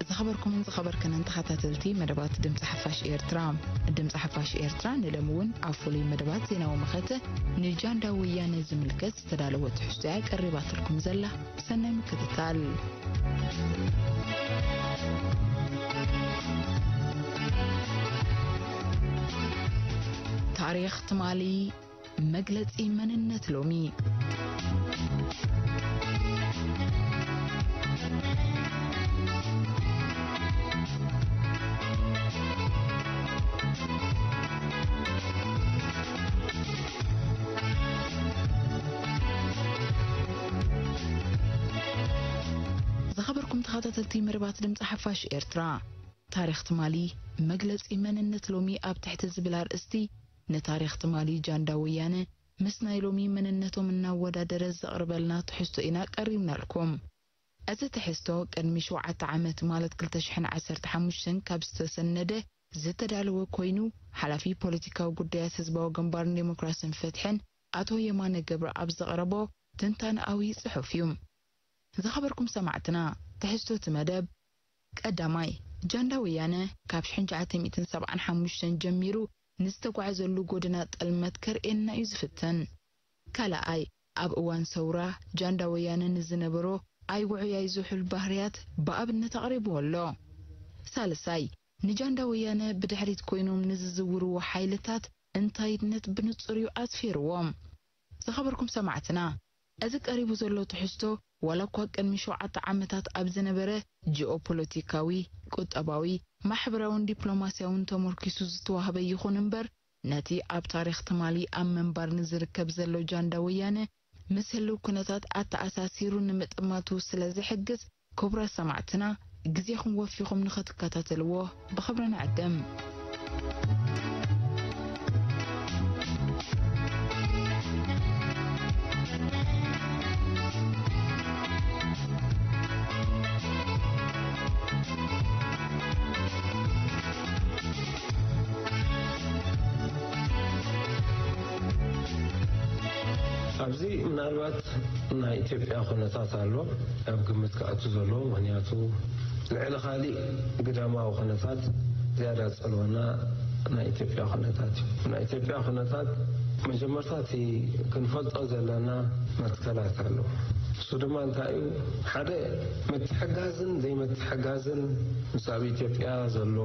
ዝኸበርኩምን ዝኸበርክንን ተኸታተልቲ መደባት ድምፂ ሓፋሽ ኤርትራ፣ ድምፂ ሓፋሽ ኤርትራ ንሎሚ እውን ኣብ ፍሉይ መደባት ዜናዊ መኸተ ንጃንዳ ወያነ ዝምልከት ዝተዳለወ ትሕዝቶ እያ ቀሪባትልኩም ዘላ። ሰናይ ምክትታል። ታሪኽ ትማሊ፣ መግለጺ መንነት ሎሚ። ዝኸበርኩም ተኸታተልቲ መደባት ድምፂ ሓፋሽ ኤርትራ፣ ታሪኽ ትማሊ፣ መግለጺ መንነት ሎሚ ኣብ ትሕቲ ዝብል ኣርእስቲ፣ ንታሪኽ ትማሊ ጃንዳ ወያነ ምስ ናይ ሎሚ መንነቶም እናወዳደረ ዘቕርበልና ትሕዝቶ ኢና ቀሪብናልኩም። እዚ ትሕዝቶ ቅድሚ ሸውዓተ ዓመት፣ ማለት ክልተ ሽሕን ዓሰርተ ሓሙሽተን ካብ ዝተሰነደ ዝተዳለወ ኮይኑ፣ ሓላፊ ፖለቲካዊ ጉዳያት ህዝባዊ ግንባርን ዴሞክራስን ፍትሕን ኣቶ የማነ ገብረኣብ ዘቕረቦ ትንታነኣዊ ጽሑፍ እዩ። ዝኸበርኩም ሰማዕትና፣ ትሕዝቶ እቲ መደብ፣ ቀዳማይ፣ ጃንዳ ወያነ ካብ ሽሕን ትሽዓተ ሚእትን ሰብዓን ሓሙሽተን ጀሚሩ ንዝተጓዕዘሉ ጎደና ጥልመት ከርእየና እዩ ዝፍትን። ካልኣይ፣ ኣብ እዋን ሰውራ ጃንዳ ወያነ ንዝነበሮ ኣይውዑይ ኣይዝሑል ባህርያት ብኣብነት ኣቕሪብዎ ኣሎ። ሳልሳይ፣ ንጃንዳ ወያነ ብድሕሪት ኮይኖም ንዝዝውርዎ ሓይልታት እንታይነት ብንጹር እዩ ኣስፊርዎም። ዝኸበርኩም ሰማዕትና፣ እዚ ቀሪቡ ዘሎ ትሕዝቶ፣ ዋላ እኳ ቅድሚ ሸውዓተ ዓመታት ኣብ ዝነበረ ጂኦፖለቲካዊ፣ ቁጠባዊ፣ ማሕበራውን ዲፕሎማስያውን ተመርኪሱ ዝተዋህበ ይኹን እምበር፣ ነቲ ኣብ ታሪኽ ትማሊ ኣብ ምንባር ንዝርከብ ዘሎ ጃንዳ ወያነ ምስ ህልው ኩነታት ኣተኣሳሲሩ ንምጥማቱ ስለ ዝሕግዝ፣ ክቡራት ሰማዕትና፣ ግዜኹም ወፊኹም ንኽትከታተልዎ ብኽብሪ ንዕድም። ኣብዚ ምናልባት ናይ ኢትዮጵያ ኩነታት ኣሎ ኣብ ግምት ክኣቱ ዘለዎ። ምኽንያቱ ልዕሊ ካሊእ ግዳማዊ ኩነታት ዝያዳ ዝጸልወና ናይ ኢትዮጵያ ኩነታት እዩ። ናይ ኢትዮጵያ ኩነታት መጀመርታ እቲ ክንፈልጦ ዘለና መትከላት ኣሎ። እሱ ድማ እንታይ እዩ? ሓደ፣ ምትሕጋዝን ዘይምትሕጋዝን ምስ ኣብ ኢትዮጵያ ዘሎ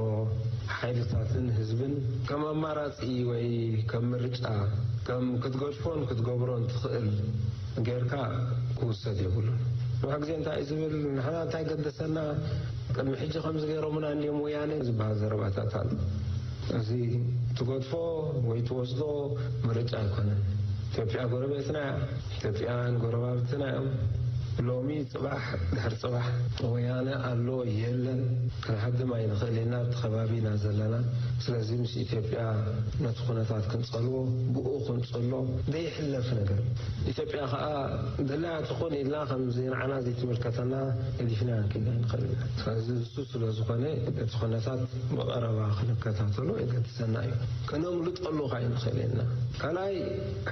ሓይልታትን ህዝብን ከም ኣማራጺ ወይ ከም ምርጫ፣ ከም ክትገድፎን ክትገብሮን ትኽእል ጌርካ ክውሰድ የብሉን። ብዙሕ ግዜ እንታይ እዩ ዝብል፣ ንሕና እንታይ ገደሰና፣ ቅድሚ ሕጂ ከምዚ ገይሮምና እንድዮም ወያነ ዝበሃል ዘረባታት ኣሎ። እዚ ትገድፎ ወይ ትወስዶ ምርጫ ኣይኮነን። ኢትዮጵያ ጎረቤትና እያ። ኢትዮጵያን ጎረባብትና እዮም። ሎሚ፣ ጽባሕ፣ ድሕሪ ጽባሕ ወያነ ኣሎ የለን ክንሃድም ኣይንኽእል ኢና፣ ኣብቲ ከባቢ ኢና ዘለና። ስለዚ ምስ ኢትዮጵያ ነቲ ኩነታት ክንጸልዎ፣ ብኡ ክንጽሎ ዘይሕለፍ ነገር። ኢትዮጵያ ከኣ ድላያ ትኹን ኢልና ከምዚ ንዓና ዘይትምልከተና ገዲፍና ክንከይድ ኣይንኽእል ኢና። ስለዚ እሱ ስለ ዝኾነ እቲ ኩነታት ብቐረባ ክንከታተሎ የገድሰና እዩ። ከነምልጠሉ ከኣ ኣይንኽእል ኢና። ካልኣይ፣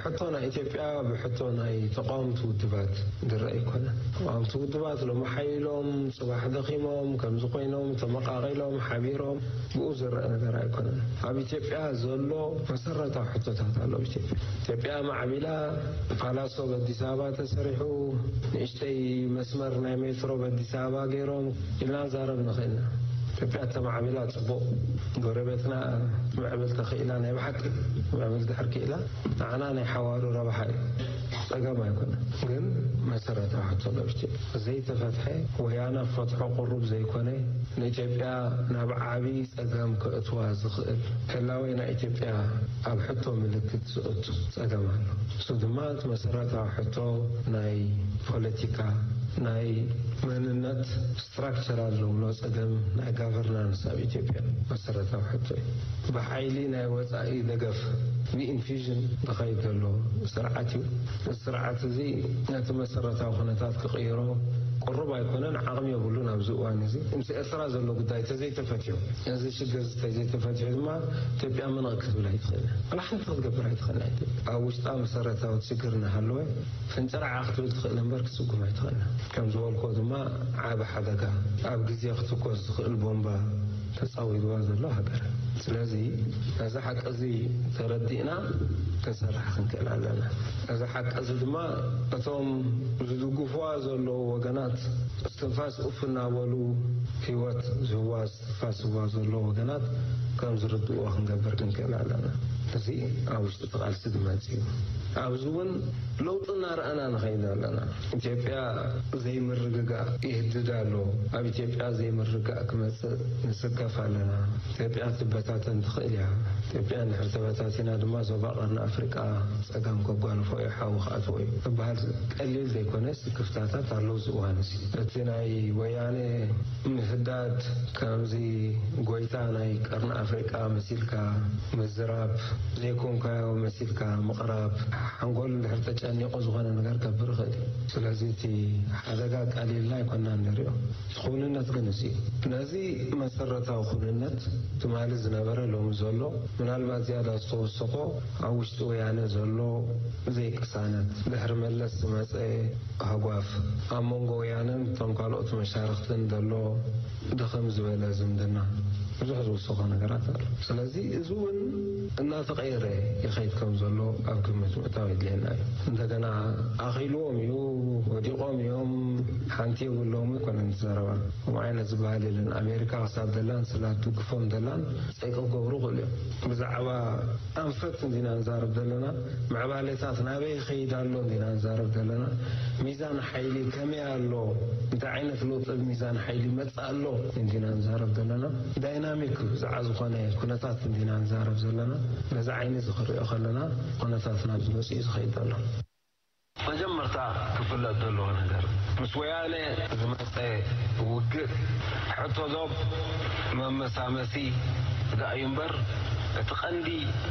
ሕቶ ናይ ኢትዮጵያ ብሕቶ ናይ ተቃወምቲ ውድባት ዝረአ ኣይኮነን። ተቃወምቲ ውድባት ሎሚ ሓይሎም፣ ጽባሕ ደኺሞም፣ ከምዚ ኮይኖም፣ ተመቃቒሎም፣ ሓቢሮም፣ ብኡ ዝረአ ነገር ኣይኮነን። ኣብ ኢትዮጵያ ዘሎ መሰረታዊ ሕቶታት ኣሎ። ኣብ ኢትዮጵያ፣ ኢትዮጵያ ማዕቢላ፣ ፓላሶ ኣብ ኣዲስ ኣበባ ተሰሪሑ፣ ንእሽተይ መስመር ናይ ሜትሮ ኣብ ኣዲስ ኣበባ ገይሮም ኢልና ንዛረብ ንኽእል ኢና። ኢትዮጵያ ተማዕቢላ ጽቡቕ፣ ጎረቤትና ትምዕብል ተኽኢላ፣ ናይ ብሓቂ ትምዕብል ድሕር ክኢላ፣ ንዓና ናይ ሓዋሩ ረብሓ እዩ፣ ጸገም ኣይኮነን። ግን መሰረታዊ ሕቶ ኣሎ። ኢትዮጵያ ዘይተፈትሐ፣ ወያነ ፈትሖ ቁሩብ ዘይኮነ፣ ንኢትዮጵያ ናብ ዓቢ ጸገም ከእትዋ ዝኽእል፣ ህላዌ ናይ ኢትዮጵያ ኣብ ሕቶ ምልክት ዘእቱ ጸገም ኣሎ። እሱ ድማ እቲ መሰረታዊ ሕቶ ናይ ፖለቲካ፣ ናይ መንነት፣ ስትራክቸራል ንብሎ ጸገም ናይ ጋቨርናንስ ኣብ ኢትዮጵያ መሰረታዊ ሕቶ እዩ። ብሓይሊ ናይ ወጻኢ ደገፍ፣ ብኢንፊዥን ዝኸይድ ዘሎ ስርዓት እዩ። እዚ ስርዓት እዚ ነቲ መሰረታዊ ኩነታት ክቕይሮ ቅሩብ ኣይኮነን፣ ዓቕሚ የብሉን። ኣብዚ እዋን እዚ ምስ ኤርትራ ዘሎ ጉዳይ ተዘይተፈትሑ፣ እዚ ሽግር እዚ ተዘይተፈትሑ ድማ ኢትዮጵያ ምንቕ ክትብል ኣይትኽእልን። ዋላ ሓንቲ ክትገብር ኣይትኽእልን። ኢትዮጵያ ኣብ ውሽጣ መሰረታዊ ሽግር እናሃለወ ፍንጭራዓ ክትብል ትኽእል እምበር ክትስጉም ኣይትኽእልን። ከም ዝበልኮ ድማ ዓቢ ሓደጋ፣ ኣብ ግዜ ክትኮስ ዝኽእል ቦምባ ተጻዊርዋ ዘሎ ሃገር። ስለዚ ነዚ ሓቂ እዚ ተረዲእና ክንሰርሕ ክንክእል ኣለና። ነዚ ሓቂ እዚ ድማ እቶም ዝድግፍዋ ዘለዉ ወገናት እስትንፋስ ኡፍ እናበሉ ህይወት ዝህዋ እስትንፋስ ዝህዋ ዘለዉ ወገናት ከም ዝርድእዎ ክንገብር ክንክእል ኣለና። እዚ ኣብ ውሽጢ እቲ ቃልሲ ዝመጽእ እዩ። ኣብዚ እውን ለውጢ እናረኣና ንኸይድ ኣለና። ኢትዮጵያ ዘይምርግጋእ ይህድድ ኣሎ። ኣብ ኢትዮጵያ ዘይምርግጋእ ክመጽእ ንስከፍ ኣለና። ኢትዮጵያ ትበታተን ትኽእል እያ። ኢትዮጵያ እንድሕር ተበታቲና ድማ ዞባ ቀርኒ ኣፍሪቃ ጸገም ከጓንፎ እዩ፣ ሓዊ ክኣትዎ እዩ ክበሃል ቀሊል ዘይኮነ ስክፍታታት ኣለዉ። እዚ እዋን እዚ እቲ ናይ ወያነ ምህዳድ ከምዚ ጎይታ ናይ ቀርኒ ኣፍሪቃ መሲልካ ምዝራብ፣ ዘይኮንካዮ መሲልካ ምቕራብ፣ ሓንጎል እንድሕር ተጨኒቑ ዝኾነ ነገር ከብር ይኽእል እዩ። ስለዚ እቲ ሓደጋ ቀሊልና ኣይኮናን ንሪኦ። እቲ ክውንነት ግን እዚ እዩ። ነዚ መሰረታዊ ክውንነት ትማሊ ዝነበረ ሎሚ ዘሎ ምናልባት ዝያዳ ዝተወሰኾ ኣብ ውሽጢ ወያነ ዘሎ ዘይቅሳነት፣ ድሕሪ መለስ ዝመጸ ሃጓፍ፣ ኣብ መንጎ ወያነን እቶም ካልኦት መሻርኽትን ዘሎ ድኽም ዝበለ ዝምድና፣ ብዙሕ ዝውሰኾ ነገራት ኣሎ። ስለዚ እዚ እውን እናተቐየረ ይኸይድ ከም ዘሎ ኣብ ግምት ምእታው የድልየና እዩ። እንደገና ኣኺልዎም እዩ፣ ወዲቖም እዮም፣ ሓንቲ የብሎም ኣይኮነን እቲ ዘረባ። ከምኡ ዓይነት ዝበሃል የለን። ኣሜሪካ ክሳብ ደላን ስላ ትድግፎም ደላን ጸይቂ ክገብሩ ይኽእሉ እዮም። ብዛዕባ ኣንፈት እንዲና ንዛረብ ዘለና፣ ምዕባሌታት ናበይ ይኸይድ ኣሎ እንዲና ንዛረብ ዘለና፣ ሚዛን ሓይሊ ከመይ ኣሎ፣ እንታይ ዓይነት ለውጢ ኣብ ሚዛን ሓይሊ ይመጽእ ኣሎ እንዲና ንዛረብ ዘለና፣ ዳይናሚክ ብዛዕባ ዝኾነ ኩነታት እንዲና ንዛረብ ዘለና። ነዚ ዓይኒ እዚ ክሪኦ ከለና ኩነታት ናብ ዝመጽእ እዩ ዝኸይድ ዘሎ። መጀመርታ ክፍለጥ ዘለዎ ነገር፣ ምስ ወያነ ዝመጸ ውግእ ሕቶ ዶብ መመሳመሲ ደኣ እዩ እምበር፣ እቲ ቀንዲ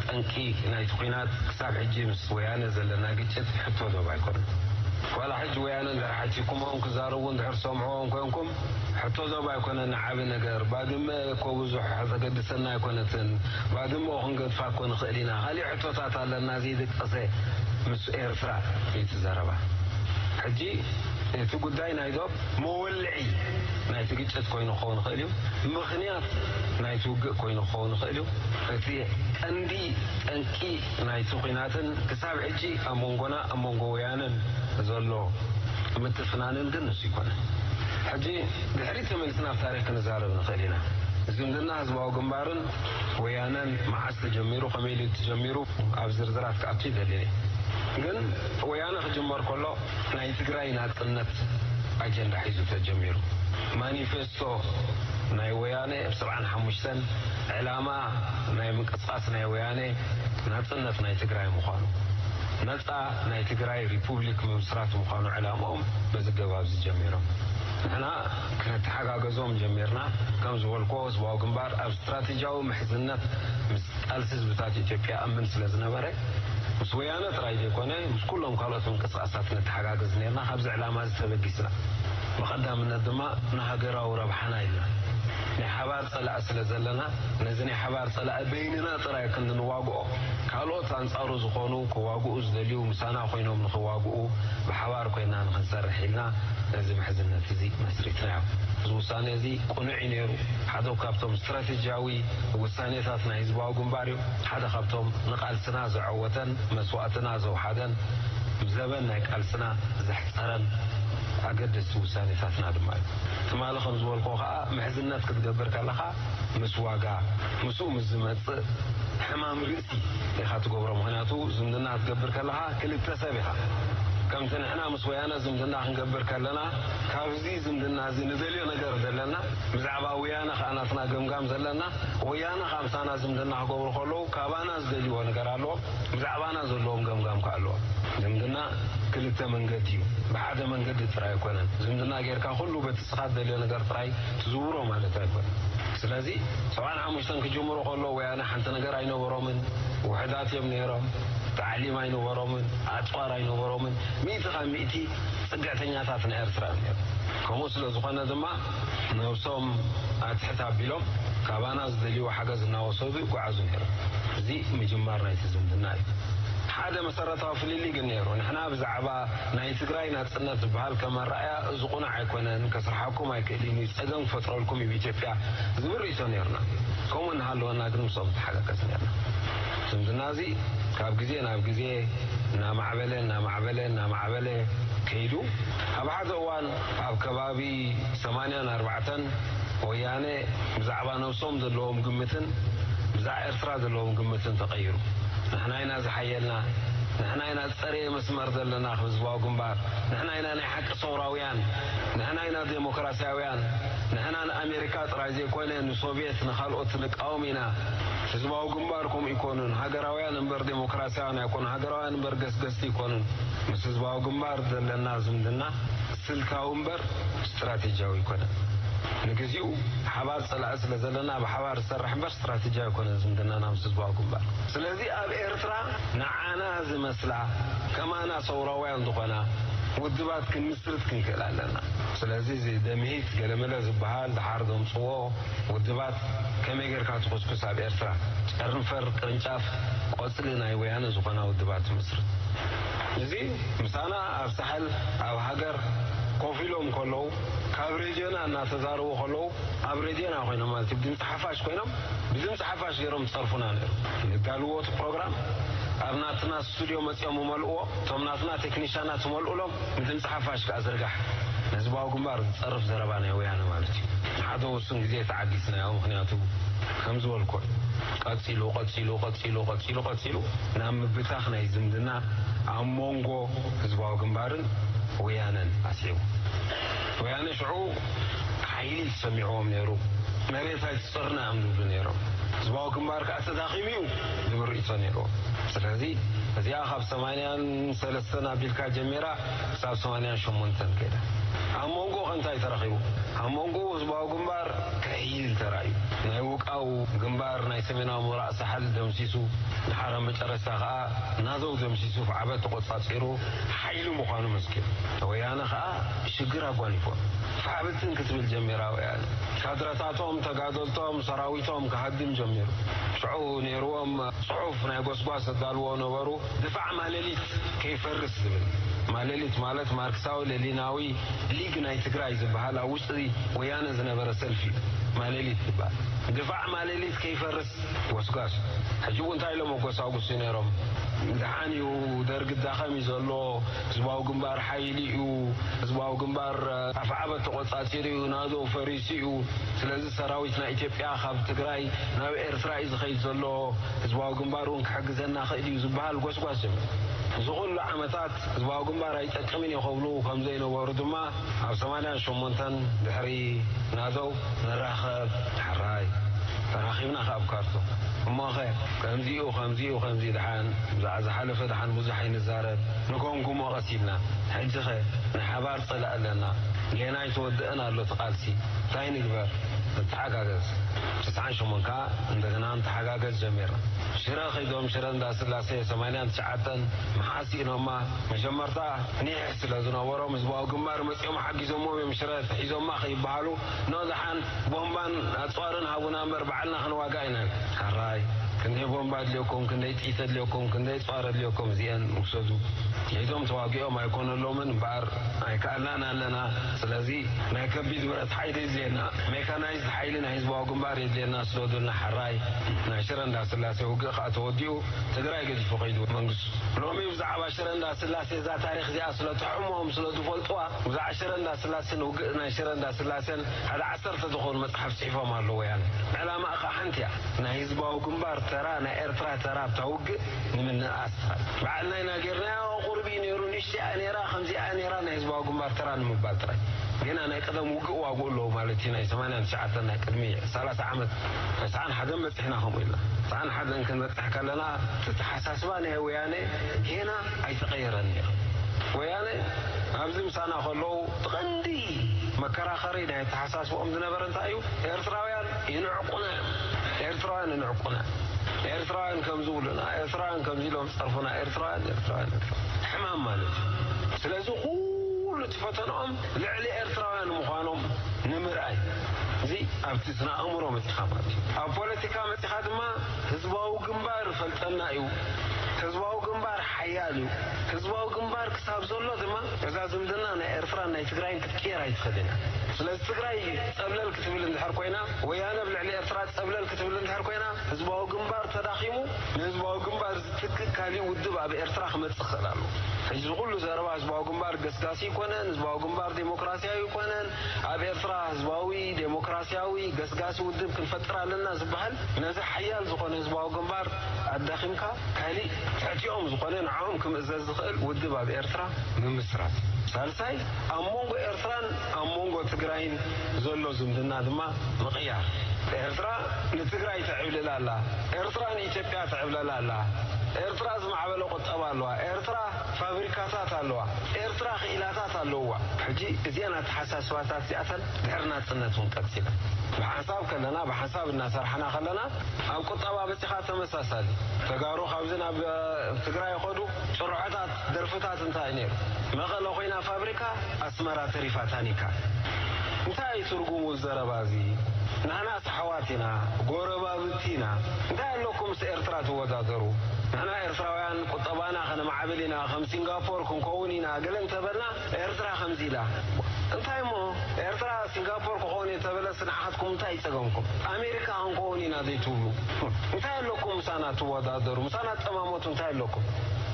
ጠንቂ ናይቲ ኲናት ክሳብ ሕጂ ምስ ወያነ ዘለና ግጭት ሕቶ ዶብ ኣይኮነን። ዋላ ሕጂ ወያነ እንድሕር ሓቲኩሞም ክዛረቡ እንድሕር ሰምዕዎም ኮንኩም፣ ሕቶ ዶብ ኣይኮነን ዓቢ ነገር። ባድመ እኮ ብዙሕ ዘገድሰና ኣይኮነትን። ባድመ ክንገድፋ እኮ ንኽእል ኢና። ካሊእ ሕቶታት ኣለና ዘይድቀሰ ምስ ኤርትራ እዩ እቲ ዘረባ። ሕጂ እቲ ጉዳይ ናይ ዶብ መወልዒ ናይቲ ግጭት ኮይኑ ክኸውን ይኽእል እዩ። ምኽንያት ናይቲ ውግእ ኮይኑ ክኸውን ይኽእል እዩ። እቲ ቀንዲ ጠንቂ ናይቲ ኲናትን ክሳብ ሕጂ ኣብ መንጎና ኣብ መንጎ ወያነን ዘሎ ምትፍናንን ግን ንሱ ይኮነ። ሕጂ ድሕሪት ተመሊስና ኣብ ታሪኽ ክንዛረብ ንኽእል ኢና። ዝምድና ህዝባዊ ግንባርን ወያነን መዓስ ተጀሚሩ፣ ከመይ ኢሉ ተጀሚሩ፣ ኣብ ዝርዝራት ክኣቱ ይደሊ። ግን ወያነ ክጅመር ከሎ ናይ ትግራይ ናጽነት ኣጀንዳ ሒዙ ተጀሚሩ። ማኒፌስቶ ናይ ወያነ ኣብ ሰብዓን ሓሙሽተን ዕላማ ናይ ምንቅስቃስ ናይ ወያነ ናጽነት ናይ ትግራይ ምዃኑ፣ ነጻ ናይ ትግራይ ሪፑብሊክ ምምስራት ምዃኑ ዕላምኦም በዚ ገባብ እዚ ጀሚሮም። ንሕና ክንተሓጋገዞም ጀሚርና። ከም ዝበልኮ ህዝባዊ ግንባር ኣብ ስትራቴጂያዊ ምሕዝነት ምስ ቃልሲ ህዝብታት ኢትዮጵያ ኣምን ስለ ዝነበረ፣ ምስ ወያነ ጥራይ ዘይኮነ ምስ ኩሎም ካልኦት ምንቅስቃሳት ንተሓጋገዝ ነርና። ካብዚ ዕላማ እዚ ተበጊስና፣ ብቐዳምነት ድማ ንሃገራዊ ረብሓና ኢልና፣ ናይ ሓባር ጸላኢ ስለ ዘለና፣ ነዚ ናይ ሓባር ጸላኢ በይንና ጥራይ ክንዲ ንዋግኦ፣ ካልኦት ኣንጻሩ ዝኾኑ ክዋግኡ ዝደልዩ ምሳና ኮይኖም ንኽዋግኡ ብሓባር ኮይና ንኽንሰርሕ ኢልና ነዚ ምሕዝነት እዚ መስሪትናዮ። እዚ ውሳኔ እዚ ቅኑዕ እዩ ነይሩ። ሓደ ካብቶም ስትራቴጂያዊ ውሳኔታት ናይ ህዝባዊ ግንባር እዩ። ሓደ ካብቶም ንቓልስና ዘዐወተን መስዋእትና ዘውሓደን፣ ዘበን ናይ ቃልስና ዘሕጸረን ኣገደስቲ ውሳኔታትና ድማ እዩ። ትማሊ ከም ዝበልኩ ከኣ፣ ምሕዝነት ክትገብር ከለኻ ምስ ዋጋ፣ ምስኡ ምስ ዝመጽእ ሕማም ርእሲ ኢኻ ትገብሮ። ምኽንያቱ ዝምድና ክትገብር ከለኻ ክልተ ሰብ ኢኻ። ከምቲ ንሕና ምስ ወያነ ዝምድና ክንገብር ከለና፣ ካብዚ ዝምድና እዚ ንደልዮ ነገር ዘለና፣ ብዛዕባ ወያነ ከኣ ናትና ገምጋም ዘለና፣ ወያነ ከኣ ምሳና ዝምድና ክገብሩ ከለዉ ካባና ዝደልይዎ ነገር ኣለዎም፣ ብዛዕባና ዘለዎም ገምጋም ከኣ ኣለዎም። ዝምድና ክልተ መንገዲ እዩ። ብሓደ መንገዲ ጥራይ ኣይኮነን። ዝምድና ጌርካ ኩሉ በቲ ንስኻ ትደልዮ ነገር ጥራይ ትዝውሮ ማለት ኣይኮነን። ስለዚ ሰብዓን ሓሙሽተን ክጅምሩ ከለዉ ወያነ ሓንቲ ነገር ኣይነበሮምን፣ ውሑዳት እዮም ነይሮም። ታዕሊም ኣይነበሮምን፣ ኣጽዋር ኣይነበሮምን። ሚእቲ ካብ ሚእቲ ጽግዕተኛታት ናይ ኤርትራ እዮም ነይሮም። ከምኡ ስለ ዝኾነ ድማ ነብሶም ኣትሕት ኣቢሎም ካባና ዝደልይዎ ሓገዝ እናወሰዱ ይጓዓዙ ነይሮም። እዚ ምጅማር ናይቲ ዝምድና እዩ። ሓደ መሰረታዊ ፍልልይ ግን ነይሩ። ንሕና ብዛዕባ ናይ ትግራይ ናጽነት ዝበሃል ከም ኣረኣያ እዚ ቁኑዕ ኣይኮነን፣ ከስርሓኩም ኣይክእልን እዩ፣ ጸገም ክፈጥረልኩም እዩ ኢትዮጵያ ዝብል ርእይቶ ነይርና። ከምኡ እናሃለወና ግን ምስኦም ተሓጋገዝ ነርና። ዝምድና እዚ ካብ ግዜ ናብ ግዜ እናማዕበለ እናማዕበለ እናማዕበለ ከይዱ፣ ኣብ ሓደ እዋን ኣብ ከባቢ ሰማንያን ኣርባዕተን ወያነ ብዛዕባ ነብሶም ዘለዎም ግምትን ብዛዕባ ኤርትራ ዘለዎም ግምትን ተቐይሩ። ንሕና ኢና ዝሓየልና፣ ንሕና ኢና ዝጸረየ መስመር ዘለና ህዝባዊ ግንባር፣ ንሕና ኢና ናይ ሓቂ ሰውራውያን፣ ንሕና ኢና ዴሞክራስያውያን፣ ንሕና ንኣሜሪካ ጥራይ ዘይኮነ ንሶቭየት ንኻልኦት ንቃወም ኢና። ህዝባዊ ግንባር ከምኡ ኣይኮኑን፣ ሃገራውያን እምበር ዴሞክራስያውያን ኣይኮኑን፣ ሃገራውያን እምበር ገስገስቲ ኣይኮኑን። ምስ ህዝባዊ ግንባር ዘለና ዝምድና ስልታዊ እምበር ስትራቴጂያዊ ኣይኮነን። ንግዚኡ ሓባር ጸላኢ ስለ ዘለና ብሓባር ዝሰርሕ እምበር ስትራቴጂ ኣይኮነን ዝምድናና ምስ ህዝባዊ ግንባር። ስለዚ ኣብ ኤርትራ ንዓና ዝመስላ ከማና ሰውራውያን ዝኾና ውድባት ክንምስርት ክንክእል ኣለና። ስለዚ እዚ ደምሂት ገለመለ ዝበሃል ድሓር ዘምጽዎ ውድባት ከመይ ጌርካ ትኹስኩስ ኣብ ኤርትራ ጨርንፈር ቅርንጫፍ ቆጽሊ ናይ ወያነ ዝኾና ውድባት ትምስርት። እዚ ምሳና ኣብ ሳሕል ኣብ ሃገር ኮፍ ኢሎም ከለዉ ካብ ሬድዮና እናተዛረቡ ከለዉ ኣብ ሬድዮና ኮይኖም ማለት እዩ ብድምፂ ሓፋሽ ኮይኖም ብድምፂ ሓፋሽ ገይሮም ዝፀርፉና ነይሩ። ንዳልዎ እቲ ፕሮግራም ኣብ ናትና ስቱድዮ መፂኦም ይመልእዎ። እቶም ናትና ቴክኒሻናት ይመልኡሎም። ብድምፂ ሓፋሽ ከዓ ዝርጋሕ ንህዝባዊ ግንባር ዝፀርፍ ዘረባ ናይ ወያነ ማለት እዩ። ንሓደ ውሱን ግዜ ተዓጊስናዮ። ምክንያቱ ከም ዝበልኮ ቀፂሉ ቀፂሉ ቀፂሉ ቀፂሉ ቀፂሉ ናብ ምብታኽ ናይ ዝምድና ኣብ መንጎ ህዝባዊ ግንባርን ወያነን ኣስዒቡ። ወያነ ሽዑ ሓይሊ ተሰሚዕዎም ነይሩ። መሬት ኣይትፅርና እዮም ዝብሉ ነይሮም። ህዝባዊ ግንባር ከዓ ተዳኺሙ እዩ ዝብል ርእይቶ ነይርዎም። ስለዚ እዚኣ ካብ ሰማንያን ሰለስተን ኣቢልካ ጀሚራ ክሳብ ሰማንያን ሸሞንተን ከይዳ። ኣብ መንጎ ከ እንታይ ተረኺቡ? ኣብ መንጎ ህዝባዊ ግንባር ክሕይል ተራእዩ። ናይ ውቃው ግንባር ናይ ሰሜናዊ ምብራቕ ሳሕል ደምሲሱ፣ ድሓር ኣብ መጨረሽታ ከዓ ናዘው ደምሲሱ፣ ፋዕበት ተቖጻጺሩ ሓይሊ ምዃኑ መስኪሩ። ወያነ ከዓ ሽግር ኣጓኒፎም። ፋዕብትን ክትብል ጀሚራ ወያነ። ካድረታቶም፣ ተጋደልቶም፣ ሰራዊቶም ክሃድም ጀሚሩ። ሽዑ ነይርዎም ጽሑፍ ናይ ጎስጓስ ዘዳልዎ ነበሩ። ድፋዕ ማለሊት ከይፈርስ ዝብል። ማለሊት ማለት ማርክሳዊ ለሊናዊ ሊግ ናይ ትግራይ ዝበሃል ኣብ ውሽጢ ወያነ ዝነበረ ሰልፊ እዩ ማለሊት ዝበሃል። ድፋዕ ማለሊት ከይፈርስ ጎስጓስ። ሕጂ እውን እንታይ ኢሎም ኣጎሳጉሱ ነይሮም? ደሓን እዩ፣ ደርጊ ዳኸም እዩ ዘሎ፣ ህዝባዊ ግንባር ሓይሊ እዩ፣ ህዝባዊ ግንባር ኣፍዓበት ተቆጻጺሩ እዩ፣ ናዶ ፈሪሱ እዩ። ስለዚ ሰራዊት ናይ ኢትዮጵያ ካብ ትግራይ ናብ ኤርትራ እዩ ዝኸይድ ዘሎ፣ ህዝባዊ ግንባር እውን ክሕግዘና ክእል እዩ ዝበሃል ጎስጓስ ጀመረ። እዚ ኩሉ ዓመታት ህዝባዊ ግንባር ኣይጠቅምን እዩ ክብሉ ከም ዘይነበሩ ድማ ኣብ ሰማንያን ሸሞንተን ድሕሪ ናደው ንራኸብ፣ ሕራይ ተራኺብና ካብ ካርቱም። እሞኸ ከምዚኡ ከምዚኡ ከምዚ ደሓን ብዛዕባ ዝሓለፈ ደሓን ብዙሕ ኣይንዛረብ፣ ንገምግሞ ቀስ ኢልና። ሕጂኸ ንሓባር ጸላእ ኣለና፣ ጌና ኣይተወድአን ኣሎ እቲ ቃልሲ። እንታይ ንግበር? ንተሓጋገዝ። ትስዓን ሸሞንተን ከዓ እንደገና ንተሓጋገዝ ጀሚርና። ሽረ ከይዶም ሽረ እንዳስላሴ ሰማንያን ትሽዓተን መሓሲኖማ። መጀመርታ ኒሕ ስለ ዝነበሮም ህዝባዊ ግንባር መፂኦም ሓጊዞሞም እዮም ሽረ ተሒዞማ ከይበሃሉ፣ ኖ ደሓን ቦምባን ኣፅዋርን ሃቡና እምበር ባዕልና ክንዋጋእ ኢና። ሕራይ ክንደይ ቦምባ ኣድልየኩም፣ ክንደይ ጥይት ኣድልየኩም፣ ክንደይ ኣፅዋር ኣድልየኩም፣ እዚአን ውሰዱ። ሒዞም ተዋጊኦም ኣይኮነሎምን እምበኣር ኣይከኣልናን ኣለና። ስለዚ ናይ ከቢድ ብረት ሓይሊ የድልየና፣ ሜካናይዝድ ሓይሊ ናይ ህዝባዊ ግንባር የድልየና፣ ስደዱልና። ሕራይ ናይ ሽረ እንዳስላሴ ውግእ ከዓ ተወዲኡ ትግራይ ገዲፉ ከይዱ መንግስቱ። ሎሚ ብዛዕባ ሽረ እንዳስላሴ እዛ ታሪክ እዚኣ ስለ ትሕሞም ስለ ዝፈልጥዋ ብዛዕባ ሽረ እንዳስላሴን ውግእ ናይ ሽረ እንዳስላሴን ሓደ ዓሰርተ ዝኾኑ መፅሓፍ ፅሒፎም ኣለዉ። ወያነ ዕላማ ከዓ ሓንቲ እያ። ናይ ህዝባዊ ግንባር ተራ፣ ናይ ኤርትራ ተራ ኣብታ ውግእ ንምንእኣስ ጥራይ። ባዕልና ኢና ጌርናዮ፣ ቁሩብ እዩ ነይሩ፣ ንእሽተይ እያ ነይራ፣ ከምዚኣ እያ ነይራ፣ ናይ ህዝባዊ ግንባር ተራ ንምባል ጥራይ። ጌና ናይ ቀደም ውግእ ዋግኡ ኣለዉ ማለት እዩ። ናይ ሰማንያን ትሽዓተን ናይ ቅድሚ ሰላሳ ዓመት፣ ተስዓን ሓደን በፂሕና ከምኡ ኢልና። ተስዓን ሓደን ክንበፅሕ ከለና፣ እቲ ኣተሓሳስባ ናይ ወያነ ጌና ኣይተቐየረን ነይሩ። ወያነ ኣብዚ ምሳና ከለዉ፣ እቲ ቀንዲ መከራኸሪ ናይ ኣተሓሳስብኦም ዝነበረ እንታይ እዩ? ኤርትራውያን ይንዕቁና እዮም። ኤርትራውያን ይንዕቁና እዮም። ኤርትራውያን ከም ዝብሉና፣ ኤርትራውያን ከም ኢሎም ዝጸርፉና፣ ኤርትራውያን፣ ኤርትራውያን፣ ኤርትራውያን። ሕማም ማለት እዩ። ስለዚ ኩሉ እቲ ፈተናኦም ልዕሊ ኤርትራውያን ምዃኖም ንምርኣይ። እዚ ኣብቲ ስነ ኣእምሮ መጺኻ ማለት እዩ። ኣብ ፖለቲካ መጺኻ ድማ ህዝባዊ ግንባር ፈልጠና እዩ። ህዝባዊ ግንባር ሓያል እዩ። ህዝባዊ ግንባር ክሳብ ዘሎ ድማ እዛ ዝምድና ናይ ኤርትራን ናይ ትግራይን ክትቅየር ኣይትኽእልን እያ። ስለዚ ትግራይ ጸብለል ክትብል እንድሕር ኮይና፣ ወያነ ኣብ ልዕሊ ኤርትራ ጸብለል ክትብል እንድሕር ኮይና፣ ህዝባዊ ግንባር ተዳኺሙ፣ ንህዝባዊ ግንባር ዝትክእ ካሊእ ውድብ ኣብ ኤርትራ ክመጽእ ክኽእል ኣሎ። ሕጂ እዚ ኩሉ ዘረባ ህዝባዊ ግንባር ገስጋሲ ኣይኮነን፣ ህዝባዊ ግንባር ዴሞክራሲያዊ ኣይኮነን፣ ኣብ ኤርትራ ህዝባዊ ዴሞክራሲያዊ ገስጋሲ ውድብ ክንፈጥር ኣለና ዝበሃል፣ ነዚ ሓያል ዝኾነ ህዝባዊ ግንባር ኣዳኺምካ፣ ካሊእ ትሕቲኦም ዝኾነ ንዕኦም ክምእዘዝ ዝኽእል ውድብ ኣብ ኤርትራ ምምስራት። ሳልሳይ፣ ኣብ መንጎ ኤርትራን ኣብ መንጎ ትግራይን ዘሎ ዝምድና ድማ ምቕያር። ኤርትራ ንትግራይ ተዕብልላ ኣላ። ኤርትራ ንኢትዮጵያ ተዕብለላ ኣላ። ኤርትራ ዝማዕበለ ቁጠባ ኣለዋ። ኤርትራ ፋብሪካታት ኣለዋ። ኤርትራ ክኢላታት ኣለዋ። ሕጂ እዚአን ኣተሓሳስባታት እዚኣተን ድሕሪ ናጽነት እውን ቀጺለን። ብሓንሳብ ከለና፣ ብሓንሳብ እናሰርሓና ከለና፣ ኣብ ቁጠባ በጺኻ ተመሳሳሊ። ተጋሩ ካብዚ ናብ፣ እ፣ ትግራይ ይኸዱ። ጭርሖታት፣ ደርፍታት እንታይ እዩ ነይሩ? መቐለ ኮይና ፋብሪካ፣ ኣስመራ ተሪፋ ታኒካ። እንታይ እዩ ትርጉሙ ዘረባ እዚ? ንሕናስ ኣሕዋት ኢና፣ ጎረባብቲ ኢና። እንታይ ኣለኩም ምስ ኤርትራ ትወዳደሩ? ንሕና ኤርትራውያን ቁጠባና ከነማዕብል ኢና፣ ከም ሲንጋፖር ክንከውን ኢና፣ ገለ እንተበልና ኤርትራ ከምዚ ኢላ። እንታይ እሞ ኤርትራ ሲንጋፖር ክኸውን እየ ተበለስ ንዓኻትኩም እንታይ ይጸገምኩም? ኣሜሪካ ክንከውን ኢና ዘይትብሉ? እንታይ ኣለኩም ምሳና ትወዳደሩ? ምሳና ጠማሞት እንታይ ኣለኩም?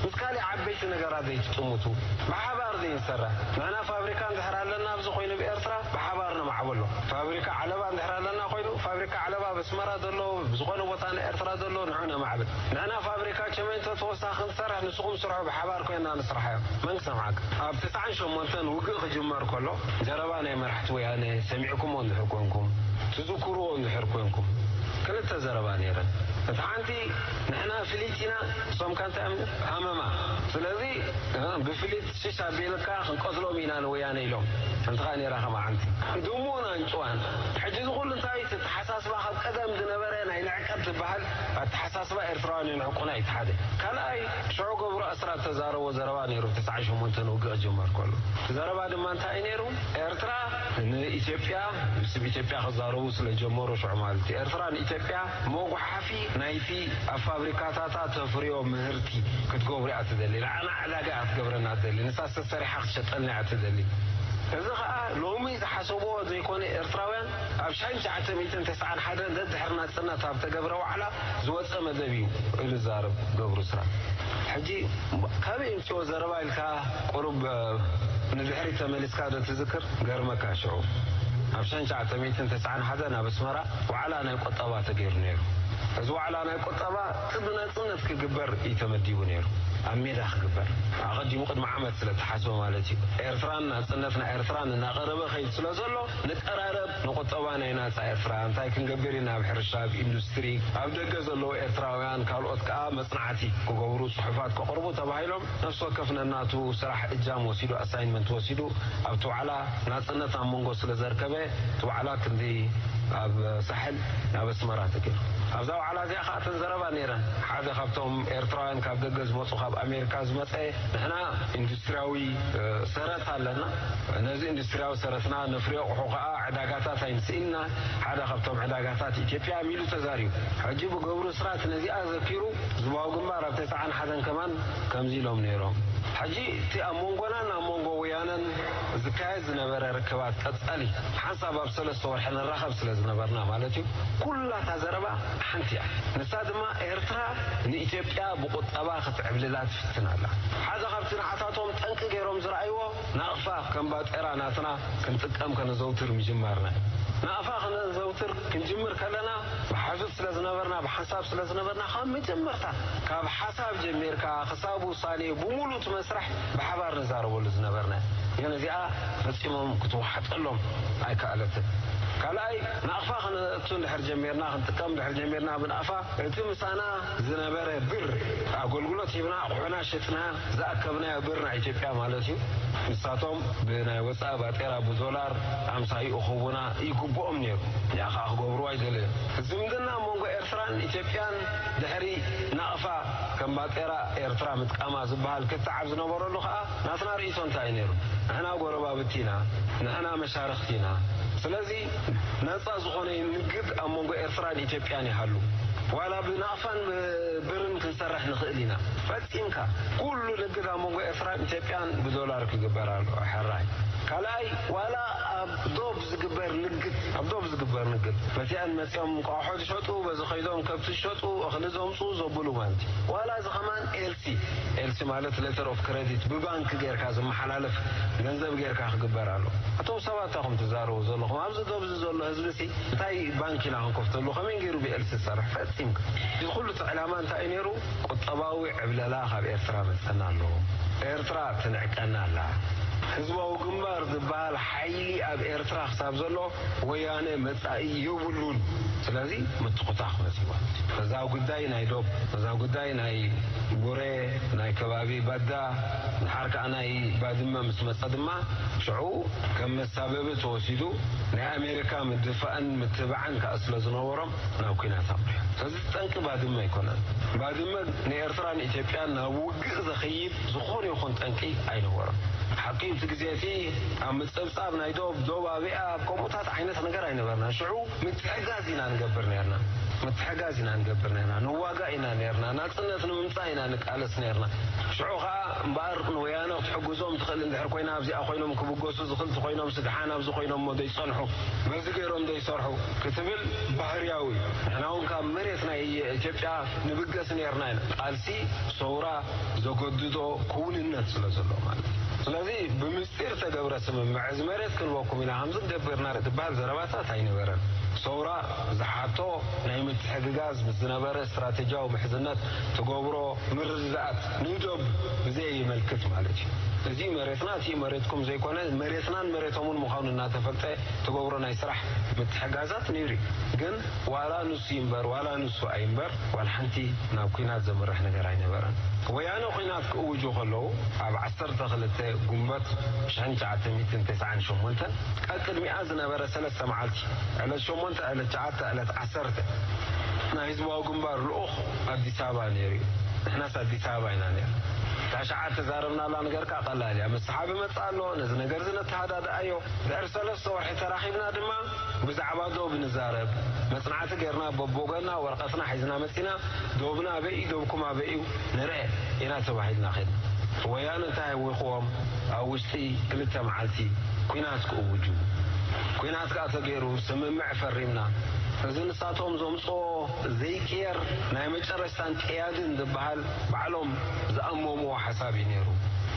ምስ ካልእ ዓበይቲ ነገራት ዘይትጥምቱ፣ ብሓባር ዘይንሰርሕ። ንሕና ፋብሪካ እንድሕር ኣለና ኣብዚ ኮይኑ ብኤርትራ ብሓባር ነማዕበሎ። ፋብሪካ ዓለባ እንድሕር ኣለና ኮይኑ፣ ፋብሪካ ዓለባ ኣብ ኣስመራ ዘሎ፣ ብዝኾነ ቦታ ንኤርትራ ዘሎ ንዑ ነማዕብል። ንሕና ፋብሪካ ቸሜንቶ ተወሳኺ ክንሰርሕ፣ ንስኹም ስርሑ፣ ብሓባር ኮይና ንስርሓዮ። መን ክሰምዓካ? ኣብ ተስዓን ሸሞንተን ውግእ ክጅመር ከሎ፣ ዘረባ ናይ መራሕቲ ወያነ ሰሚዕኩሞ እንድሕር ኮንኩም፣ ትዝክርዎ እንድሕር ኮንኩም፣ ክልተ ዘረባ ነይረን። እቲ ሓንቲ፣ ንሕና ፍሊት ኢና፣ እሶም ከ እንታይ እዮም? ሃመማ። ስለዚ፣ እ፣ ብፍሊት ሽሽ ኣቢልካ ክንቀትሎም ኢና ንወያነ ኢሎም። ሓንቲ ከኣ ነይራ ከማዓንቲ። ድሙን ኣንጭዋን። ሕጂ እዚ ኩሉ እንታይ? እቲ ኣተሓሳስባ ካብ ቀደም ዝነበረ ናይ ንዕቀት ዝበሃል ኣተሓሳስባ ኤርትራውያን የንዕቁና እዩ እቲ ሓደ። ካልኣይ፣ ሽዑ ገብሩ ኣስራት ተዛረቦ ዘረባ ነይሩ፣ ተስዓን ሸሞንተን ውግእ ክጅመር ከሎ። እቲ ዘረባ ድማ እንታይ እዩ ነይሩ? ኤርትራ ንኢትዮጵያ፣ ምስ ኢትዮጵያ ክዛረቡ ስለ ጀመሩ ሽዑ ማለት እዩ። ኤርትራ ንኢትዮጵያ መጉሓፊ ናይቲ ኣብ ፋብሪካታታ ተፍርዮ ምህርቲ ክትገብሩ እያ ትደሊ። ንዓና ዕዳጋ እያ ክትገብረና ትደሊ። ንሳ ሰሪሓ ክትሸጠልና እያ ትደሊ። እዚ ኸኣ ሎሚ ዝሓሰብዎ ዘይኮነ፣ ኤርትራውያን ኣብ ሻንሻዓተ ሚእትን ተስዓን ሓደን ደድሕሪ ናጽነት ኣብ ተገብረ ዋዕላ ዝወጸ መደብ እዩ ኢሉ ዝዛረብ ገብሩ ስራ። ሕጂ ካበይ የምጽኦ ዘረባ ኢልካ ቁሩብ፣ እ፣ ንድሕሪት ተመሊስካ ዶ ትዝክር? ገርመካ ሽዑ ኣብ ሻንሻዓተ ሚእትን ተስዓን ሓደን ኣብ ኣስመራ ዋዕላ ናይ ቁጠባ ተገይሩ ነይሩ። እዚ ዋዕላ ናይ ቁጠባ እቲ ብናጽነት ክግበር እዩ ተመዲቡ ነይሩ። ኣብ ሜዳ ክግበር ኣቐዲሙ ቅድሚ ዓመት ስለ ተሓስበ ማለት እዩ። ኤርትራን ናጽነትና ኤርትራን እናቐረበ ከይድ ስለ ዘሎ ንቀራረብ ንቁጠባ ናይ ናጻ ኤርትራ። እንታይ ክንገብር ኢና? ኣብ ሕርሻ፣ ኣብ ኢንዱስትሪ፣ ኣብ ደገ ዘለዉ ኤርትራውያን ካልኦት ከኣ መጽናዕቲ ክገብሩ ጽሑፋት ከቕርቡ ተባሂሎም ነፍሲ ወከፍ ነናቱ ስራሕ እጃም ወሲዱ ኣሳይንመንት ወሲዱ ኣብቲ ዋዕላ ናጽነት ኣብ መንጎ ስለ ዘርከበ እቲ ዋዕላ ክንዲ ኣብ ሳሕል ናብ ኣስመራ ተገይሩ። ኣብዛ ዋዕላ እዚኣ ከኣ እተን ዘረባ ነይረን። ሓደ ካብቶም ኤርትራውያን ካብ ደገ ዝመጹ ካብ ኣሜሪካ ዝመጸ ንሕና ኢንዱስትሪያዊ፣ እ፣ ሰረት ኣለና። ነዚ ኢንዱስትሪያዊ ሰረትና ነፍርዮ ኣቑሑ ከኣ ዕዳጋታት ኣይንስኢንና። ሓደ ካብቶም ዕዳጋታት ኢትዮጵያ ኢሉ ተዛሪቡ። ሕጂ ብገብሩ ስራት ነዚኣ ዘኪሩ ህዝባዊ ግንባር ኣብ ተስዓን ሓደን ከማን ከምዚ ኢሎም ነይሮም። ሕጂ እቲ ኣብ መንጎናን ኣብ መንጎ ወያነን ዝካየድ ዝነበረ ርክባት ቀጻሊ ሓንሳብ ኣብ ሰለስተ ወርሒ ንራኸብ ስለ ዝነበርና ማለት እዩ። ኩላታ ዘረባ ሓንቲ እያ። ንሳ ድማ ኤርትራ ንኢትዮጵያ ብቁጠባ ክትዕብልላ ትፍትን ኣላ። ሓደ ካብቲ ንዓታቶም ጠንቂ ገይሮም ዝረኣይዎ ናቕፋ ከም ባጤራ ናትና ክንጥቀም ከነዘውትር ምጅማርና። ናቕፋ ከነዘውትር ክንጅምር ከለና ብሓዙት ስለ ዝነበርና፣ ብሓንሳብ ስለ ዝነበርና፣ ካብ መጀመርታ ካብ ሓሳብ ጀሚርካ ክሳብ ውሳኔ ብምሉእ እቲ መስርሕ ብሓባር ንዛረበሉ ዝነበርና። ግን እዚኣ ፈጺሞም ክትወሓጠሎም ኣይከኣለትን። ካልኣይ፣ ናቕፋ ክነእቱ እንድሕር ጀሚርና፣ ክንጥቀም እንድሕር ጀሚርና ብናቕፋ፣ እቲ ምሳና ዝነበረ ብር ኣገልግሎት ሂብና፣ ኣቑሑና ሽጥና ዝኣከብናዮ ብር ናይ ኢትዮጵያ ማለት እዩ። ንሳቶም ብናይ ወፃኢ ባጤራ ብዶላር ኣምሳይኡ ክህቡና ይግብኦም ነይሩ። ያ ከዓ ክገብሩ ኣይደለዩ። ዝምድና መንጎ ኤርትራን ኢትዮጵያን ድሕሪ ናቕፋ ከም ባጤራ ኤርትራ ምጥቃማ ዝበሃል ክትዓብ ዝነበረሉ ከዓ ናትና ርእይቶ እንታይ እዩ ነይሩ? ንሕና ጎረባብቲ ኢና፣ ንሕና መሻርኽቲ ኢና። ስለዚ ነፃ ዝኾነ ንግድ ኣብ መንጎ ኤርትራን ኢትዮጵያን ይሃሉ። ዋላ ብናቕፋን ብርን ክንሰርሕ ንኽእል ኢና። ፈጺምካ ኩሉ ንግድ ኣብ መንጎ ኤርትራን ኢትዮጵያን ብዶላር ክግበር ኣሎ። ሕራይ ካልኣይ፣ ዋላ ኣብ ዶብ ዝግበር ንግድ፣ ኣብ ዶብ ዝግበር ንግድ፣ በቲኣን መጺኦም እንቋቑሖ ዝሸጡ፣ በዚ ኸይዶም ከብቲ ዝሸጡ፣ እኽሊ ዘምፁ ዘብሉ ማለት እዩ። ዋላ እዚ ኸማን ኤልሲ፣ ኤልሲ ማለት ሌተር ኦፍ ክረዲት፣ ብባንክ ጌርካ ዝመሓላለፍ ገንዘብ ጌርካ ክግበር ኣሎ። እቶም ሰባት እንታይ ኹም ትዛረቡ ዘለኹም? ኣብዚ ዶብ እዚ ዘሎ ህዝቢ ሲ እንታይ ባንክ ኢና ክንከፍተሉ? ከመይ ገይሩ ብኤልሲ ዝሰርሕ? ፈጺምካ። እዚ ኩሉ እቲ ዕላማ እንታይ እዩ ነይሩ? ቁጠባዊ ዕብለላ ካብ ኤርትራ መጸና ኣሎ። ኤርትራ ትንዕቀና ኣላ። ህዝባዊ ግንባር ዝበሃል ሓይሊ ኣብ ኤርትራ ክሳብ ዘሎ ወያነ መጻኢ የብሉን። ስለዚ ምትኹታኽ መጺኡ። በዛ ጉዳይ ናይ ዶብ፣ በዛ ጉዳይ ናይ ቡሬ፣ ናይ ከባቢ ባዳ፣ ድሓር ከኣ ናይ ባድመ ምስ መጸ ድማ ሽዑ ከም መሳበቢ ተወሲዱ ናይ ኣሜሪካ ምድፋእን ምትባዕን ከኣ ስለ ዝነበሮም ናብ ኲናት ኣምሪሑ። ስለዚ ጠንቂ ባድመ ኣይኮነን። ባድመ ንኤርትራን ኢትዮጵያን ናብ ውግእ ዘኸይድ ዝኾነ ይኹን ጠንቂ ኣይነበሮን። ሓቂ እቲ ግዜ እቲ ኣብ ምጽብጻብ ናይ ዶብ፣ ዶብ ኣበይ ኣብ ከምኡታት ዓይነት ነገር ኣይነበርና። ሽዑ ምትሕጋዝ ኢና ንገብር ነርና። ምትሕጋዝ ኢና ንገብር ነርና። ንዋጋእ ኢና ነርና። ናጽነት ንምምጻእ ኢና ንቃለስ ነርና። ሽዑ ኸኣ እምበኣር ንወያነ ክትሕግዞም ትኽእል እንድሕር ኮይና ኣብዚኣ ኮይኖም ክብገሱ ዝኽልቲ ኮይኖም ስግሓን ኣብዚ ኮይኖም እሞ ዘይጸንሑ በዚ ገይሮም ዘይሰርሑ ክትብል ባህርያዊ እዩ። ንሕና እውን ካብ መሬት ናይ ኢትዮጵያ ንብገስ ነርና ኢና። ቃልሲ ሰውራ ዘገድዶ ክውንነት ስለ ዘሎ ማለት እዩ። ስለዚ ብምስጢር ተገብረ ስምምዕ እዚ መሬት ክንበኩም ኢና ከምዚ ገብርና ትበሃል ዘረባታት ኣይነበረን። ሰውራ ዝሓቶ ናይ ምትሕግጋዝ ምስ ዝነበረ ስትራቴጂያዊ ምሕዝነት ትገብሮ ምርድዳኣት ንዶብ ብዘይ ይመልክት ማለት እዩ። እዚ መሬትና እቲ መሬትኩም ዘይኮነ መሬትናን መሬቶምን ምዃኑ እናተፈልጠ ትገብሮ ናይ ስራሕ ምትሕጋዛት ነይሩ እዩ። ግን ዋላ ንሱ ይንበር ዋላ ንሱ ኣይንበር ዋላ ሓንቲ ናብ ኲናት ዘምርሕ ነገር ኣይነበረን። ወያነ ኲናት ክእውጁ ከለዉ ኣብ ዓሰርተ ክልተ ጉንበት ሽሕን ትሽዓተ ሚእትን ተስዓን ሸሞንተን ቀቅድሚኣ ዝነበረ ሰለስተ መዓልቲ ዕለት ሸሞንተ ዕለት ትሽዓተ ዕለት ዓሰርተ ናይ ህዝባዊ ግንባር ልኡኽ ኣዲስ ኣበባ ነይሩ እዩ። ንሕናስ ኣዲስ ኣበባ ኢና ነይሩ። ታሽዓት ተዛረብናላ ነገር ከዓ ቀላል እያ። መስሓቢ መፅእ ኣሎ፣ ነዚ ነገር እዚ ነተሃዳድኣዮ። ድሕሪ ሰለስተ ወርሒ ተራኺብና ድማ ብዛዕባ ዶብ ንዛረብ። መፅናዕቲ ጌርና በቦገና ወረቐትና ሒዝና መፂና ዶብና ኣበይ እዩ፣ ዶብኩም ኣበይ እዩ ንርአ ኢና ተባሂልና ኸድና። ወያነ እንታይ ኣዊኽዎም? ኣብ ውሽጢ ክልተ መዓልቲ ኲናት ክእውጁ። ኲናት ከዓ ተገይሩ ስምምዕ ፈሪምና። እዚ ንሳቶም ዘምፅኦ ዘይቅየር ናይ መጨረሽታን ቅያድን ዝበሃል ባዕሎም ዝኣመምዎ ሓሳብ እዩ ነይሩ።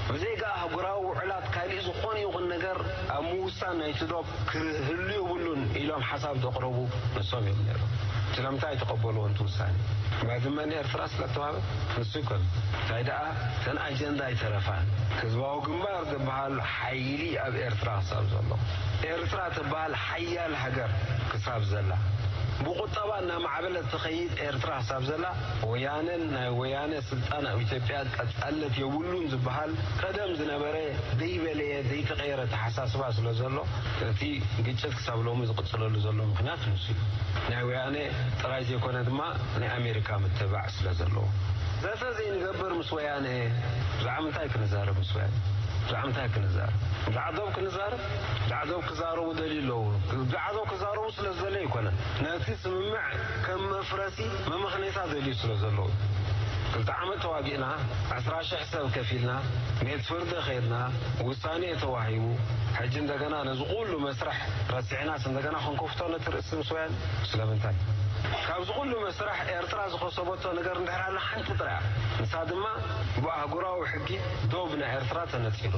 ብዘይካ ኣህጉራዊ ውዕላት ካሊእ ዝኾነ ይኹን ነገር ኣብ ምውሳን ናይቲ ዶብ ክህሉ የብሉን ኢሎም ሓሳብ ዘቕረቡ ንሶም እዮም ነይሮም። ስለምንታይ ተቐበልዎ እቲ ውሳኔ? ባድመ ንኤርትራ ስለ ተዋህበ ንሱ ይኮን። እንታይ ደኣ እተን ኣጀንዳ ኣይተረፋን። ህዝባዊ ግንባር ዝበሃል ሓይሊ ኣብ ኤርትራ ክሳብ ዘሎ፣ ኤርትራ ትበሃል ሓያል ሃገር ክሳብ ዘላ፣ ብቁጠባ እናማዕበለት ትኸይድ ኤርትራ ክሳብ ዘላ፣ ወያነን ናይ ወያነ ስልጣን ኣብ ኢትዮጵያ ቀጻልነት የብሉን ዝበሃል ቀደም ዝነበረ ዘይበለየ ዘይተቐየረ ተሓሳስባ ስለ ዘሎ እቲ ግጭት ክሳብ ሎሚ ዝቕጽለሉ ዘሎ ምኽንያት ንሱ እዩ። ናይ ወያነ ጥራይ ዘይኮነ ድማ ናይ ኣሜሪካ ምትብባዕ ስለ ዘለዎ። ዘተ ዘይንገብር ምስ ወያነ ብዛዕባ ምንታይ ክንዛረብ? ምስ ወያነ ብዛዕባ ምንታይ ክንዛረብ? ብዛዕባ ዶብ ክንዛረብ? ብዛዕባ ዶብ ክዛረቡ ደልዩ ኣለዉ። ብዛዕባ ዶብ ክዛረቡ ስለ ዝደለዩ ኣይኮነን። ነቲ ስምምዕ ከም መፍረሲ መመኽነይታ ደልዩ ስለ ዘለዉ። ክልተ ዓመት ተዋጊእና፣ ዕስራ ሽሕ ሰብ ከፊልና፣ ቤት ፍርዲ ኸይድና፣ ውሳኔ ተዋሂቡ፣ ሕጂ እንደገና ነዚ ኩሉ መስርሕ ረሲዕናስ እንደገና ክንከፍቶ ነቲ ርእሲ ምስ ወያነ? ስለምንታይ? ካብዚ ኩሉ መስርሕ ኤርትራ ዝኸሰበቶ ነገር እንድሕር ኣላ ሓንቲ ጥራይ እያ። ንሳ ድማ ብኣህጉራዊ ሕጊ ዶብ ናይ ኤርትራ ተነጺሉ።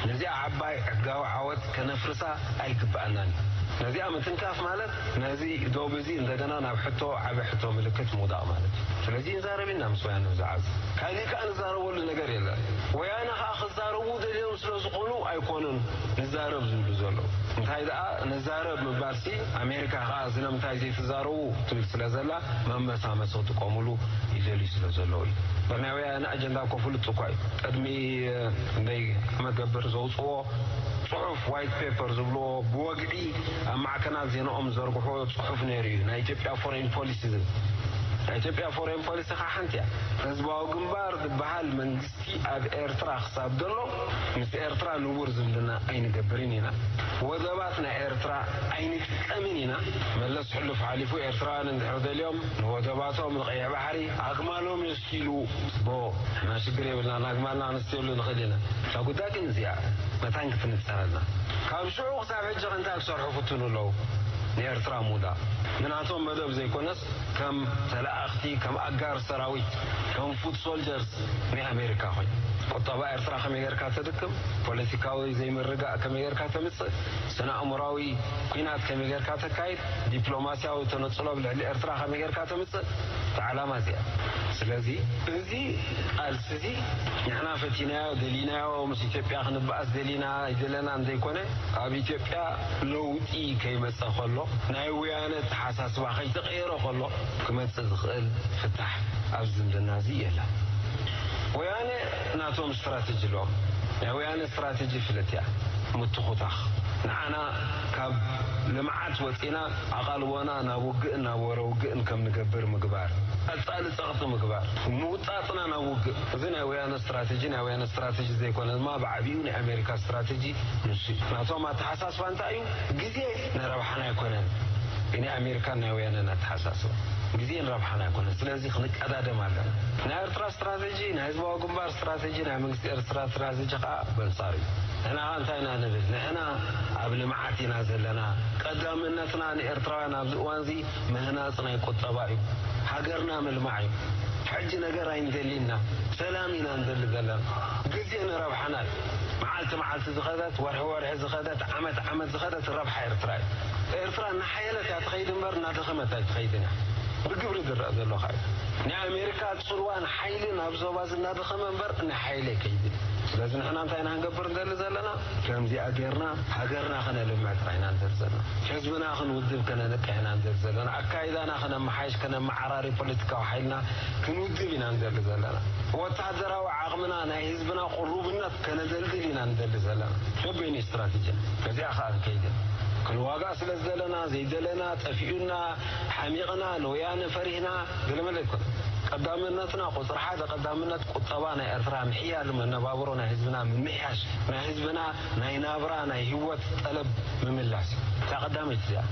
ነዚኣ ዓባይ ሕጋዊ ዓወት ከነፍርሳ ኣይግብኣናን እዩ። ነዚኣ ምትንካፍ ማለት ነዚ ዶብ እዚ እንደገና ናብ ሕቶ፣ ዓቢ ሕቶ ምልክት ምውዳቕ ማለት እዩ። ስለዚ ንዛረብ ኢና ምስ ወያነ ብዛዕባ እዚ። ካሊእ ከኣ ንዛረበሉ ነገር የለን። ወያነ ከኣ ክዛረቡ ደልዮም ስለ ዝኾኑ ኣይኮኑን ንዛረብ ዝብሉ ዘለዉ። እንታይ ደኣ ንዛረብ ምባልሲ፣ ኣሜሪካ ከኣ ስለምንታይ ዘይትዛረቡ ትብል ስለ ዘላ፣ መመሳመሲ ክጥቀሙሉ ይደልዩ ስለ ዘለዉ እዩ። እምበር ናይ ወያነ ኣጀንዳ እኮ ፍሉጥ እኳ እዩ። ቅድሚ፣ እ፣ ክንደይ ዓመት ገብር ዘውፅዎ ፅሑፍ፣ ዋይት ፔፐር ዝብልዎ፣ ብወግዒ ኣብ ማዕከናት ዜናኦም ዝዘርግሕዎ ፅሑፍ ነይሩ እዩ፣ ናይ ኢትዮጵያ ፎሬን ፖሊሲ ዝብል። ናይ ኢትዮጵያ ፎሬን ፖሊሲ ከዓ ሓንቲ እያ። ህዝባዊ ግንባር ዝበሃል መንግስቲ ኣብ ኤርትራ ክሳብ ዘሎ ምስ ኤርትራ ንቡር ዝምድና ኣይንገብርን ኢና። ወደባት ናይ ኤርትራ ኣይንጥቀምን ኢና። መለስ ሕሉፍ ሓሊፉ ኤርትራውያን እንድሕር ደልዮም ንወደባቶም ንቀይሕ ባሕሪ ኣግማሎም የስኪሉ። ቦ፣ ንሕና ሽግር የብልናን፣ ኣግማልና ኣነስትየሉ ንኽእል ኢና። እታ ጉዳይ ግን እዚኣ መታን ክትንጸረልና። ካብ ሽዑ ክሳብ ሕጂ ከ እንታይ ክሰርሑ ፍትኑ ኣለዉ? ንኤርትራ ምውዳቕ ብናቶም መደብ ዘይኮነስ ከም ተለኣኽቲ፣ ከም ኣጋር ሰራዊት፣ ከም ፉት ሶልጀርስ ናይ ኣሜሪካ ኮይኑ። ቁጠባ ኤርትራ ከመይ ጌርካ ተድክም፣ ፖለቲካዊ ዘይምርጋእ ከመይ ጌርካ ተምጽእ፣ ስነ ኣእምራዊ ኲናት ከመይ ጌርካ ተካይድ፣ ዲፕሎማስያዊ ተነጽሎ ኣብ ልዕሊ ኤርትራ ከመይ ጌርካ ተምጽእ፣ እቲ ዓላማ እዚኣ። ስለዚ እዚ ቃልሲ እዚ ንሕና ፈቲናዮ፣ ደሊናዮ፣ ምስ ኢትዮጵያ ክንበኣስ ደሊና ኣይደለናን ዘይኮነ፣ ኣብ ኢትዮጵያ ለውጢ ከይመጸ ከሎ፣ ናይ ወያነ ኣተሓሳስባ ከይተቐየረ ከሎ፣ ክመጽእ ዝኽእል ፍታሕ ኣብ ዝምድና እዚ የለን። ወያነ ናቶም ስትራተጂ ኣለዎም። ናይ ወያነ ስትራተጂ ፍልጥ እያ። ምትኹታኽ። ንዓና ካብ ልምዓት ወጺና ኣቓልቦና ናብ ውግእን ናብ ወረ ውግእን ከም ንገብር ምግባር። ቀጻሊ ጸቕጢ ምግባር። ምውጣጥና ናብ ውግእ። እዚ ናይ ወያነ ስትራተጂ፣ ናይ ወያነ ስትራተጂ ዘይኮነ ድማ ብዓቢኡ ናይ ኣሜሪካ ስትራተጂ ንሱ እዩ። ናቶም ኣተሓሳስባ እንታይ እዩ? ግዜ ንረብሓና ኣይኮነን። ግን ናይ ኣሜሪካን ናይ ወያነን ኣተሓሳስባ ግዜ ንረብሓና ኣይኮነን። ስለዚ ክንቀዳደም ኣለና። ናይ ኤርትራ ስትራተጂ፣ ናይ ህዝባዊ ግንባር ስትራተጂ፣ ናይ መንግስቲ ኤርትራ ስትራተጂ ከዓ በንጻሩ እዩ። ንሕና ከዓ እንታይ ኢና ንብል? ንሕና ኣብ ልምዓት ኢና ዘለና። ቀዳምነትና ንኤርትራውያን ኣብዚ እዋን እዚ ምህናጽ ናይ ቁጠባ እዩ። ሃገርና ምልማዕ እዩ። ሕጂ ነገር ኣይንደሊና፣ ሰላም ኢና ንደሊ ዘለና። ግዜ ንረብሓና እዩ። መዓልቲ መዓልቲ ዝኸደት፣ ወርሒ ወርሒ ዝኸደት፣ ዓመት ዓመት ዝኸደት ረብሓ ኤርትራ እዩ። ኤርትራ እናሓየለት እያ ትኸይድ እምበር እናደኸመት ኣይትኸይድን እያ። ብግብሪ ዝረአ ዘሎ ከዓ እዩ። ናይ ኣሜሪካ ጽልዋን ሓይልን ኣብ ዞባ እዚ እናደኸመ እምበር እናሓየለ ኣይከይድን እዩ። ስለዚ ንሕና እንታይ ኢና ክንገብር ንደሊ ዘለና? ከምዚኣ ጌርና ሃገርና ከነልምዕ ጥራይ ኢና ንደሊ ዘለና። ህዝብና ክንውድብ ከነንቅሕ ኢና ንደሊ ዘለና። ኣካይዳና ከነመሓይሽ፣ ከነመዓራሪ፣ ፖለቲካዊ ሓይልና ክንውድብ ኢና ንደሊ ዘለና። ወተሃደራዊ ዓቕምና፣ ናይ ህዝብና ቅሩብነት ከነደልድል ኢና ንደሊ ዘለና። በበይኑ ስትራተጂና በዚኣ ከኣ ንከይድ። ክንዋጋእ ስለ ዝደለና፣ ዘይደለና፣ ጠፊኡና፣ ሓሚቕና፣ ንወያነ ፈሪህና፣ ገለመለ ኣይኮነ። ቀዳምነትና፣ ቁጽሪ ሓደ ቀዳምነት ቁጠባ ናይ ኤርትራ ምሕያል፣ መነባብሮ ናይ ህዝብና ምምሕያሽ፣ ናይ ህዝብና ናይ ናብራ፣ ናይ ህይወት ጠለብ ምምላስ እዩ። እታ ቀዳመይቲ እዚኣ።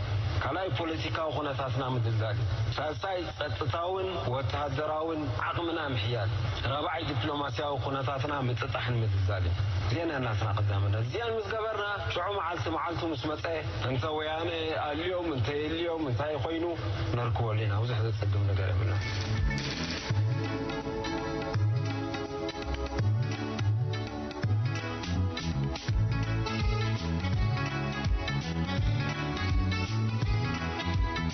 ካልኣይ ፖለቲካዊ ኩነታትና ምድልዳል እዩ። ሳልሳይ ጸጥታውን ወተሃደራውን ዓቕምና ምሕያል። ራብዓይ ዲፕሎማስያዊ ኩነታትና ምጥጣሕን ምድልዳልን። እዚአን እየን ናትና ቀዳምነት። እዚአን ምስ ገበርና ሽዑ መዓልቲ መዓልቱ ምስ መጸ እንተ ወያነ ኣልዮም እንተ የልዮም እንታይ ኮይኑ ነርክበሉ ኢና። ብዙሕ ዘጸግም ነገር የብልና።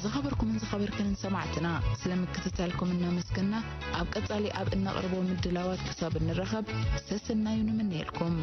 ዝኸበርኩምን ዝኸበርክንን ሰማዕትና፣ ስለ ምክትታልኩም እናመስገና፣ ኣብ ቀጻሊ ኣብ እነቕርቦ ምድላዋት ክሳብ እንራኸብ፣ ሰሰናዩ ንምነየልኩም።